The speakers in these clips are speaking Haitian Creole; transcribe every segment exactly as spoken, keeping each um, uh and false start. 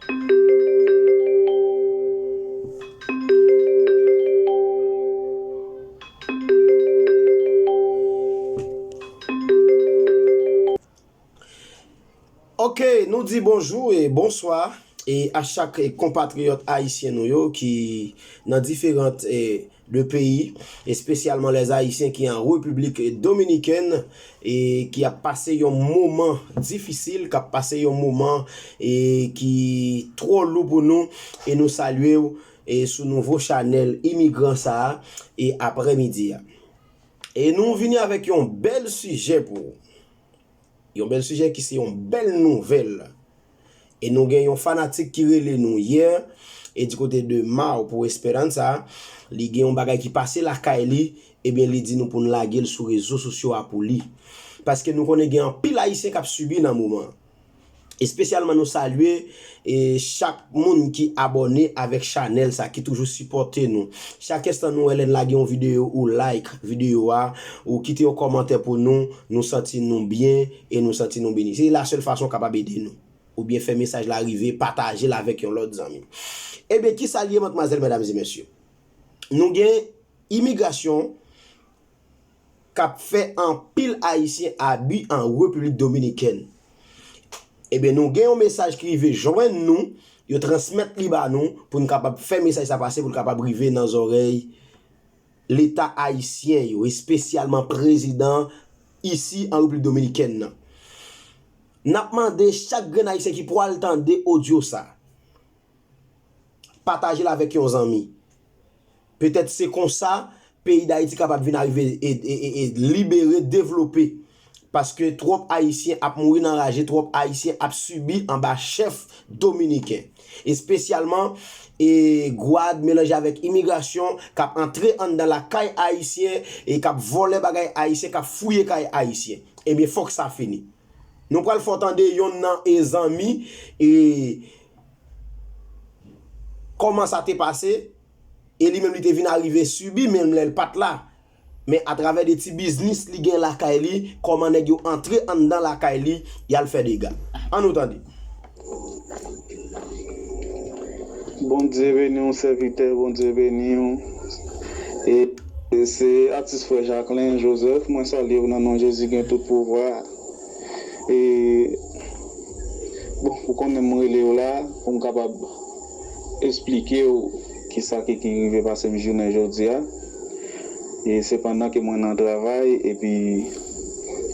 Ok, nou di bonjou e bonswa e a chak, e, konpatriyòt ayisyen nou yo ki nan diferan, e, de peyi, espesyalman lèzayisyen ki an Repiblik Dominikèn e ki ap pase yon moman difisil, k ap pase yon moman, e, ki twò lou pou nou, e nou salye w, e, sou nouvo chanèl Imigran sa a, e aprèmidi a. E nou vini avèk yon bèl sijè pou ou. Yon bèl sijè ki se yon bèl nouvèl. E nou gen yon fanatik ki rele nou yè, e di kote de Mao pou Esperanza, li gen yon bagay ki pase lakay li, ebyen li di nou pou n lage l sou rezo sosyo a pou li. Paske nou konnen gen anpil ayisyen k ap sibi nan moman an. Espesyalman nou salye, e, chak moun ki abòne avèk chanèl sa, ki toujou sipòte nou. Chak enstan nou wè lè n lage yon videyo, ou like videyo a, ou kite yon kòmantè pou nou, nou santi nou byen e nou santi nou beni. Se la sèl fason w kapab ede nou. Oubyen fè mesaj la rive, pataje l avèk yon lòt zanmi. Ebyen, kisa l ye, madmwazèl, medam e mesye? Nou gen imigrasyon k ap fè anpil ayisyen abi an Repiblik Dominikèn. Ebyen, nou gen yon mesaj ki rive jwenn nou, yo transmèt li ba nou pou n kapab fè mesaj sa pase, pou l kapab rive nan zòrèy Leta ayisyen yo, espesyalman prezidan isi an Repiblik Dominikèn nan. N ap mande chak grenn ayisyen ki pwal tande odyo sa, pataje l avèk yon zanmi. Petèt se konsa peyi Dayiti kapab vin arive e, e, e, e libere, devlope. Paske twòp ayisyen ap mouri nan raje, twòp ayisyen ap sibi anba chèf dominiken. Espesyalman, e, gwad melanje avèk imigrasyon k ap antre anndan lakay ayisyen e k ap vòlè bagay ayisyen, k ap fouye kay ayisyen. Ebyen, fòk sa fini. Nou pral fè w tande yonn nan, e, zanmi, e, kòman sa te pase, e li menm li te vin arive sibi, menm lè l pa t la. Men atravè de ti biznis li gen lakay li, kòman nèg yo antre anndan lakay li, y al fè dega. Ann nou tande. Bondye beni w, sèvitè, Bondye beni w. E, e se atis frè Jacquelin Joseph, mwen salye w nan non Jezi gen tout pouvwa a. E, bon, ou konnen m rele w la pou m kapab esplike w kisa ki, ki rive pase m jounen jodi a. E sepandan ke mwen nan travay, epi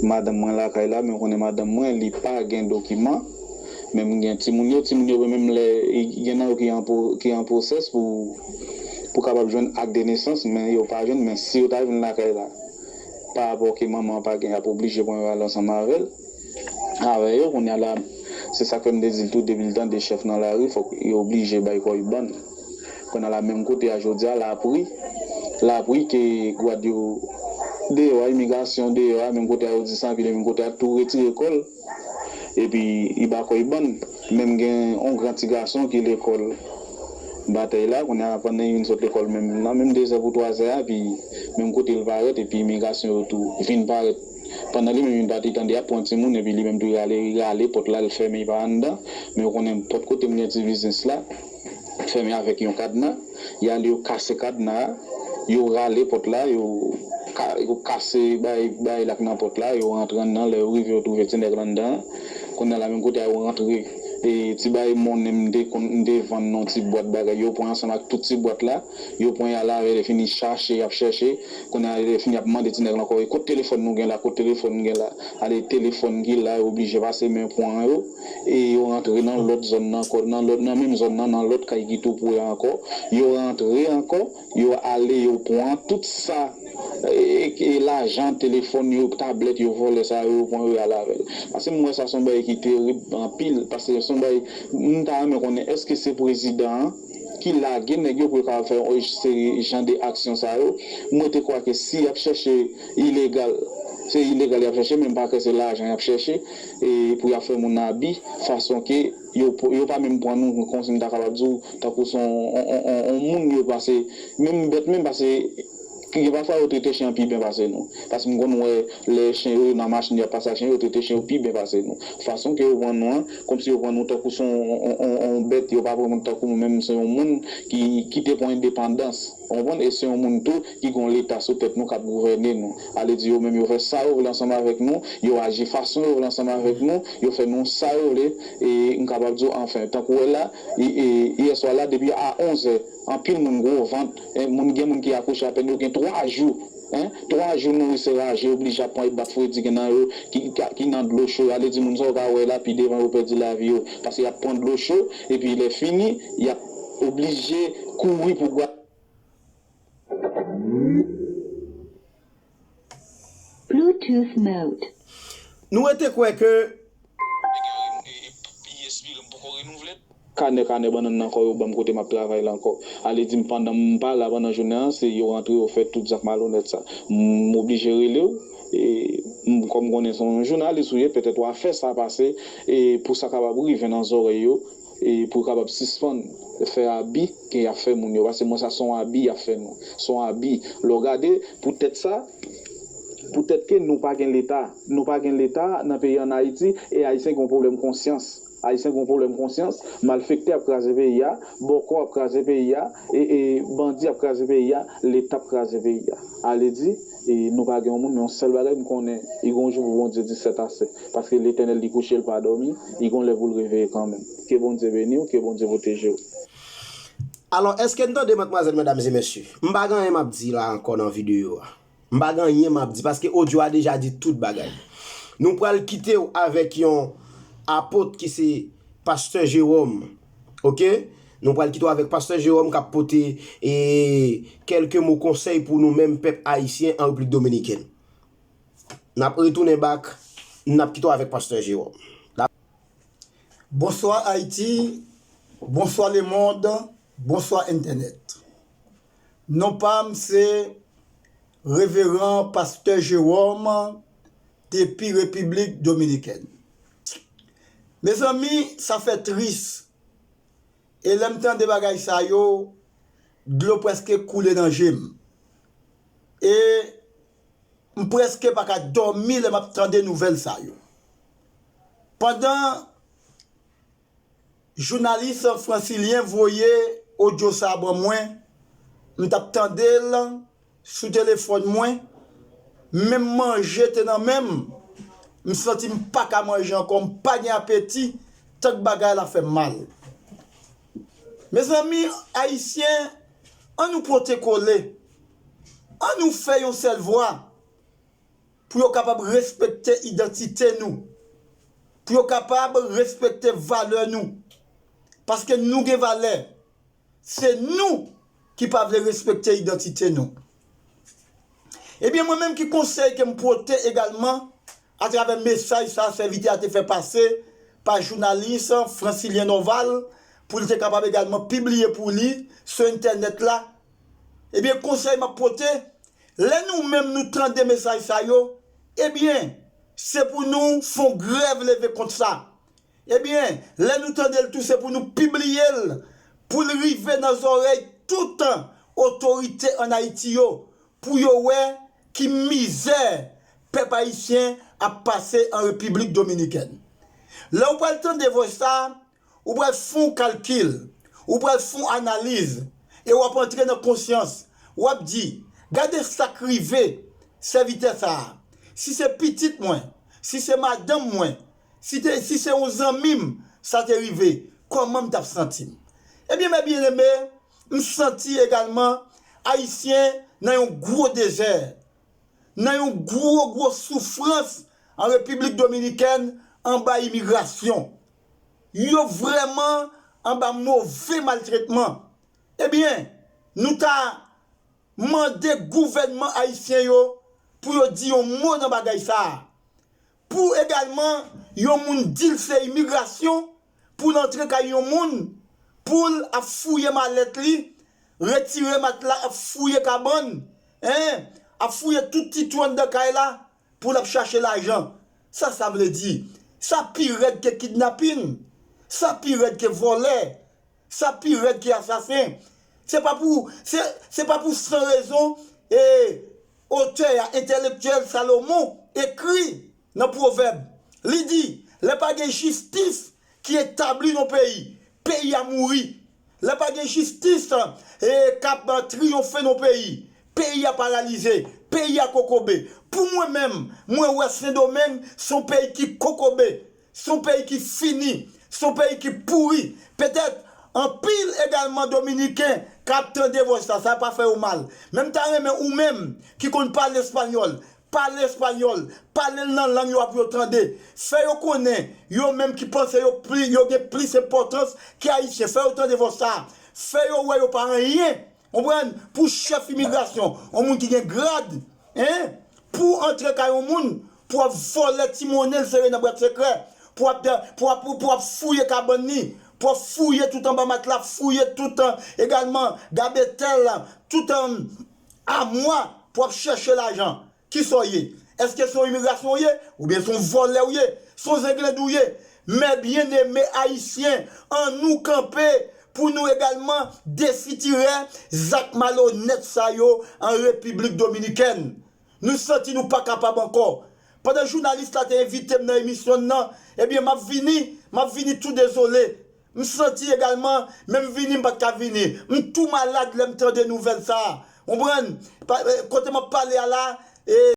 madanm mwen lakay la, men w konnen madanm mwen, li pa gen dokiman. Men m gen timoun yo, timoun yo menm lè, gen nan yo ki an, ki an pwosès pou, pou kapab jwenn ak de nesans, men yo pa jwenn, men si yo ta vin lakay la, pa rapò ke manman an pa gen, y ap oblije pran yo ale ansanm avè l, avè yo, kounye a la, se sa k fè m te di l tou, depi l tande chèf nan lari, fòk yo oblije bay kò y bann. Kounye a la, menm kote a, jodi a, l ap ri, l ap ri ke gwad yo deyò a, imigrasyon deyò a, menm kote a, yo di san pye, menm kote a, tou retire kò l. Epi, li ba kò l bann. Men m gen yon gran ti gason ki lekòl Batèy la, kounye a, pandan li vin sot lekòl, menm nan menm dezè pou twazè a, epi menm kote l parèt, epi imigrasyon yo tou vin parèt. Pandan li menm, li pa te tande y ap pran timoun, epi li menm tou, li rale, li rale pòt la, li fèmen, li pa anndan. Men ou konnen, pòt kote m gen ti biznis la, fèmen avèk yon kadna. Y ale, yo kase kadna a, yo rale pòt la, yo ka, yo kase bay, bay la k nan pòt la, yo rantre anndan. Lè yo rive, yo twouve ti nèg la anndan an. Kounye a la, menm kote a, yo rantre, e, ti bay monnen m te konn, m te vann nan yon ti bwat bagay, yo pran ansanm ak tout ti bwat la, yo pran y al avè l, lè fini chache, y ap chèche. Kounye a, lè fini, y ap mande ti nèg la ankò, e kot telefòn nou gen la, kot telefòn nou gen la? Ale telefòn ki la, yo oblije pase men pran yo, e yo rantre nan lòt zòn nan ankò, nan lòt, nan menm zòn nan, nan lòt kay ki tou pre a ankò, yo rantre ankò, yo ale, yo pran tout sa, e, e lajan, telefòn yo, tablèt yo vòlè sa yo, yo pran yo, yo ale avè l. Paske m wè sa se yon bagay ki terib anpil, paske se yon bagay, m ta renmen konnen èske se prezidan an ki lage nèg yo pou yo kapab fè yon seri jan de aksyon sa yo. Mwen te kwè ke si y ap chèche ilegal, se ilegal y ap chèche, men m pa kwè se lajan y ap chèche, e pou y ap fè moun abi, fason ke yo, yo pa menm pran nou kòmsi m ta kapab di w, tankou se yon, yon, yon, yon moun yo pase, menm bèt menm, pase Gen pafwa yo trete chen an pi byen pase nou. Paske m konn wè lè chen yo nan machin y ap pase ak chen yo, yo trete chen yo pi byen pase nou. Fason ke yo pran nou an, kòmsi yo pran nou tankou se yon, yon, yon, yon bèt, yo pa pran nou tankou nou menm se yon moun ki, ki te pran endepandans. Ou konprann? E se yon moun tou ki gen yon leta sou tèt nou k ap gouvène nou. Ale di yo menm yo fè sa yo vle ansanm avèk nou, yo aji fason yo vle ansanm avèk nou, yo fè nou sa yo vle, e m kapab di w, anfen, tankou w wè la, e, e, yè swa la, depi a onz è, anpil moun gwo vant, e, moun, gen moun ki akouche apèn, yo gen twa jou, en, twa jou nouri se raje, oblije ap pran e bat fredi gen nan yo, ki, ki, ki nan dlo cho, ale di moun sa w ka wè la, pi devan yo pèdi lavi yo, paske y ap pran dlo cho, epi lè fini, y ap oblije kouri pou gwa- Bluetooth mode. Nou rete kwè ke Li espire m poko renouvle. Kanè kanè bannann nan ankò yo ban m kote m ap travay la ankò. Ale di m pandan m pa la pandan jounen an, se yo rantre yo fè tout zak malonèt sa. M oblije rele w, e m kòm konnen se yon jounalis ou ye, petèt w a fè sa pase, e pou sa kapab rive nan zòrèy yo, e pou yo kapab sispann fè abi ke y ap fè moun yo. Paske mwen sa se yon abi y ap fè nou. Se yon abi. Lè w gade, poutèt sa, poutèt ke nou pa gen leta, nou pa gen leta nan peyi ann Ayiti, e Ayisyen gen yon pwoblèm konsyans. Ayisyen gen yon pwoblèm konsyans, malfektè ap kraze peyi a, bòkò ap kraze peyi a, e, e bandi ap kraze peyi a, leta ap kraze peyi a. Ale di, e nou pa gen yon moun, men yon sèl bagay m konnen, li gen yon jou pou Bondye di sèt ase. Paske Letènèl li kouche, li pa dòmi, li gen yon lè pou l reveye kanmenm. Ke Bondye beni w, ke Bondye pwoteje w. Alò, èske n tande, madmwazèl, medam e mesye? M pa gen anyen m ap di la ankò nan videyo a. M pa gen anyen m ap di, paske odyo a deja di tout bagay. Nou pral kite w avèk yon apot ki se Pastè Jewòm. Oke? Nou pral kite w avèk Pastè Jewòm k ap pote e, kèlke mo konsèy pou nou menm pèp ayisyen an Repiblik Dominikèn. N ap retounen bak, n ap kite w avèk Pastè Jewòm. Bonswa Ayiti, bonswa lemonn, bonswa entènèt. Non pa m se Reveran Pastè Jewòm depi Repiblik Dominikèn. Mezanmi, sa fè tris. E lè m tande bagay sa yo, dlo prèske koule nan je m. E m prèske pa ka dòmi lè m ap tande nouvèl sa yo. Pandan jounalis Fransilyen voye odyo sa a ban mwen, m t ap tande l sou telefòn mwen, menm manje te nan men m, m santi m pa ka manje ankò, m pa gen apeti, tank bagay la fè m mal. Mezanmi, Ayisyen, ann nou pote kole, ann nou fè yon sèl vwa pou yo kapab respekte idantite nou, pou yo kapab respekte valè nou, paske nou gen valè. Se nou ki pa vle respekte idantite nou. Ebyen, mwen menm ki konsèy ke m pote egalman atravè mesaj sa sèvitè a te fè pase pa jounalis Fransilyen Norval pou l te kapab egalman pibliye pou li sou entènèt la. Ebyen, konsèy m ap pote, lè nou menm nou tande mesaj sa yo, ebyen, se pou nou fè yon grèv leve kont sa. Ebyen, lè nou tande l tou, se pou nou pibliye l, pou l rive nan zòrèy tout otorite ann Ayiti yo, pou yo wè ki mizè pèp ayisyen ap pase an Repiblik Dominikèn. Lè w pral tande vwè sa, ou pral fè yon kalkil, ou pral fè yon analiz, e w ap antre nan konsyans, w ap di, gade sa k rive sèvitè sa a. Si se pitit mwen, si se madanm mwen, si te, si se yon zanmi m, sa te rive, kòman m t ap santi m? Ebyen, mè byeneme, m santi egalman Ayisyen nan yon gwo dezè, nan yon gwo, gwo soufrans an Repiblik Dominikèn anba imigrasyon. Yo vrèman anba move maltretman. Ebyen, nou ta mande gouvènman ayisyen yo pou yo di yon mo nan bagay sa a. Pou egalman yon moun di l se imigrasyon, pou l antre kay yon moun, pou l ap fouye malèt li, retire matla, ap fouye kabann, en, ap fouye tout ti twou anndan kay la, pou l ap chache lajan. Sa sa vle di? Sa pi rèd ke kidnapin. Sa pi rèd ke vòlè. Sa pi rèd ke asasen. Se pa pou, se, se pa pou san rezon, e otè a, entèlektyèl Salomon, ekri nan Pwovèb. Li di, lè pa gen jistis ki etabli nan peyi, peyi a mouri. Lè pa gen jistis e k ap triyonfe nan peyi, peyi a paralize, peyi a kokobe. Pou mwen menm, mwen wè Sendomeng se yon peyi ki kokobe, se yon peyi ki fini, se yon peyi ki pouri. Petèt anpil egalman Dominiken k ap tande vòs la, sa pa fè yo mal. Men m ta renmen ou menm ki konn pale espanyòl, pale espanyòl, pale l nan lang yo ap yo tande. Fè yo konnen, yo menm ki panse yo pli, yo gen plis enpòtans ke Ayisyen. Fè yo tande vòs sa. Fè yo wè yo pa anyen. Konprann? Pou chèf imigrasyon, yon moun ki gen grad, en, pou antre kay yon moun, pou ap vòlè ti monnen l sere nan bwat sekrè, pou ap, pou ap, pou ap fouye kabann li, pou ap fouye tout anba matla, fouye tout, egalman, gabetèl, tout, amwa, pou ap chèche lajan. Kisa w ye? Èske se yon imigrasyon w ye? Oubyen se yon vòlè w ye? Se yon zenglendo w ye? Mè byeneme ayisyen, annou kanpe pou nou egalman desitirè zak malonèt sa yo an Repiblik Dominikèn. Nou santi nou pa kapab ankò. Pandan jounalis la te envite m nan emisyon l nan, ebyen, m ap vini, m ap vini tou dezole. M santi egalman, menm vini, m pa t ka vini. M tou malad lè m tande nouvèl sa a. Konprann? Pa- eh, Kote m ap pale a la, e